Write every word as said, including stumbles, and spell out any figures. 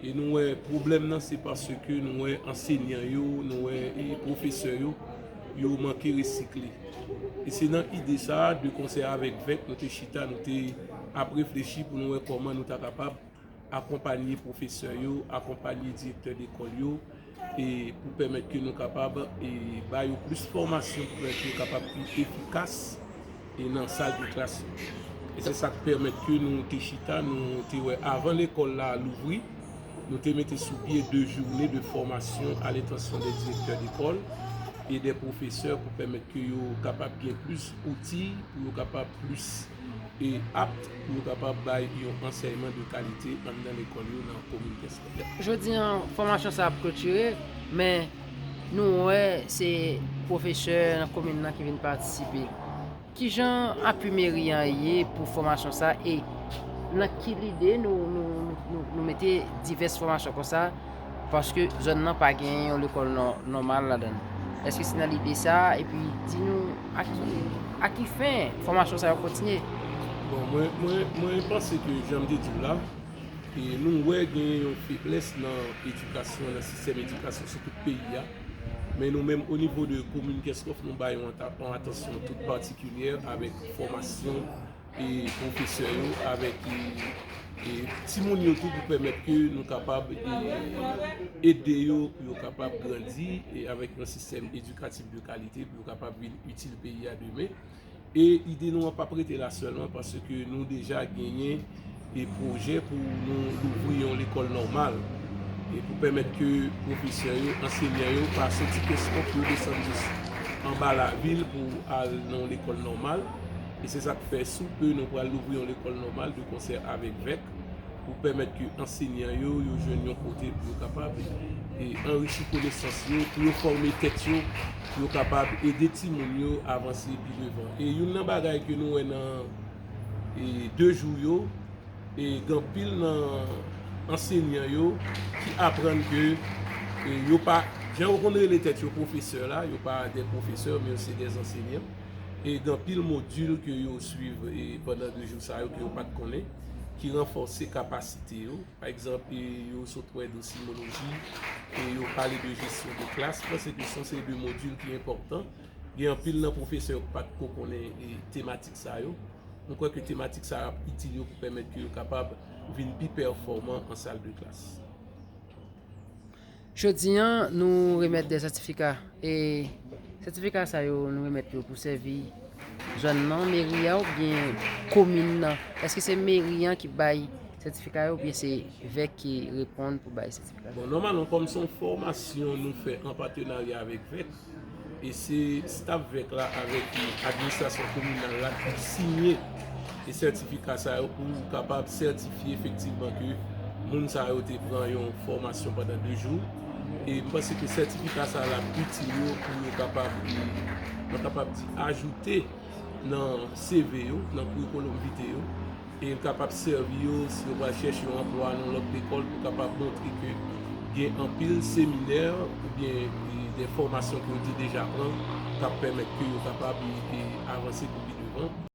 E nou wè pwoblèm nan se paske nou wè ansenyan yo, nou wè e pwofesè yo, yo manke resikle. E se nan ide sa a, de konsè avèk vèk, nou te chita, nou te ap reflechi pou nou wè kòman nou ta kapab akonpanye pwofesè yo, akonpanye direktè lekòl yo, e pou pèmèt ke nou kapab e ba yo plis fòmasyon pou pèmèt yo kapab pi efikas e nan sal de klas yo. E se sa k pèmèt ke nou te chita, nou te wè avan lekòl la louvri, nou te mete sou pye de jounen de fòmasyon à l'intention des directeurs d'école et des professeurs pou pèmèt ke yo kapab gen plis outi, pou yo kapab plis e apt pou yo kapab bay yon ansèyman de kalite anndan lekòl yo nan komin Kèskòf. Jodi an, fòmasyon sa ap klotire, men nou wè se pwofesè nan komin nan ki vin patisipe. Kijan apui meri an ye pou fòmasyon sa e nan ki lide nou, nou, nou, nou mete divès fòmasyon konsa? Paske zòn nan pa gen yon lekòl nò-, nòmal ladan l. Èske se nan lide sa a? Epi di nou a ki, a ki fen fòmasyon sa yo kontinye? Bon, mwen, mwen, mwen panse ke jan m te di w la, e nou wè gen yon feblès nan edikasyon, nan sistèm edikasyon sou tout peyi a. Men nou menm, o nivo de komin Kèskòf, nou bay yon ata-, yon atansyon tout patikilyè avèk fòmasyon e pwofesè yo, avèk e, e timoun yo tou, pou pèmèt ke nou kapab e, ede yo pou yo kapab grandi e avèk yon sistèm edikatif de kalite, pou yo kapab vin itil peyi a demen. E ide nou an p ap rete la sèlman, paske nou deja genyen e pwojè pou nou louvri yon lekòl nòmal e pou pèmèt ke pwofesè yo, ansenyan yo pa soti Kèskòf pou yo desann jis anba lavil pou al nan yon lekòl nòmal. E se sa k fè, sou pe, nou pral louvri yon lekòl nòmal de konsè avèk vèk pou pèmèt ke ansenyan yo, yo jwenn yon kote pou yo kapab e anrichi konesans yo, pou yo fòme tèt yo, pou yo kapab ede timoun yo avanse pi devan. E youn nan bagay ke nou wè nan e de jou yo, e gen anpil nan ansenyan yo ki aprann ke e yo pa, jan yo konn rele tèt yo pwofesè la, yo pa de pwofesè, men yo se de ansenyan. E gen anpil modil ke yo swiv e pandan de jou sa yo ke yo pa t konnen, ki ranfòse kapasite yo. Pa egzanp, e yo sot wè dosimoloji, e yo pale de jesyon de klas. Mwen panse ke se yon seri de modil ki enpòtan. Gen anpil nan pwofesè yo ki pa t ko konnen e tematik sa yo. Mwen kwè ke tematik sa yo ap itil yo pou pèmèt ke yo kapab vin pi pèfòman an sal de klas. Jodi an, nou remèt de sètifika. E sètifika sa yo, nou remèt yo pou sèvi zòn nan, meri a oubyen komin nan? Èske se meri an ki bay sètifika yo oubyen se vèk ki reponn pou bay sètifika? Bon, nòmalman, kòm se yon fòmasyon nou fè an patenarya avèk vèk, e se staf vèk la avèk administrasyon kominal la ki siyen e sètifika sa yo pou kapab sètifye efektivman ke moun sa yo te pran yon fòmasyon pandan de jou. E m panse ke sètifika sa la ap itil yo pou yo kapab, mwen kapab di, ajoute nan C V yo, nan kourikolòm vite yo. E l kapab sèvi yo si yo pral chèche yon anplwa nan lòt lekòl, pou kapab montre ke gen anpil seminè oubyen, e, de fòmasyon ke yo te deja pran k ap pèmèt ke yo kapab, e, e, avanse pou pi devan.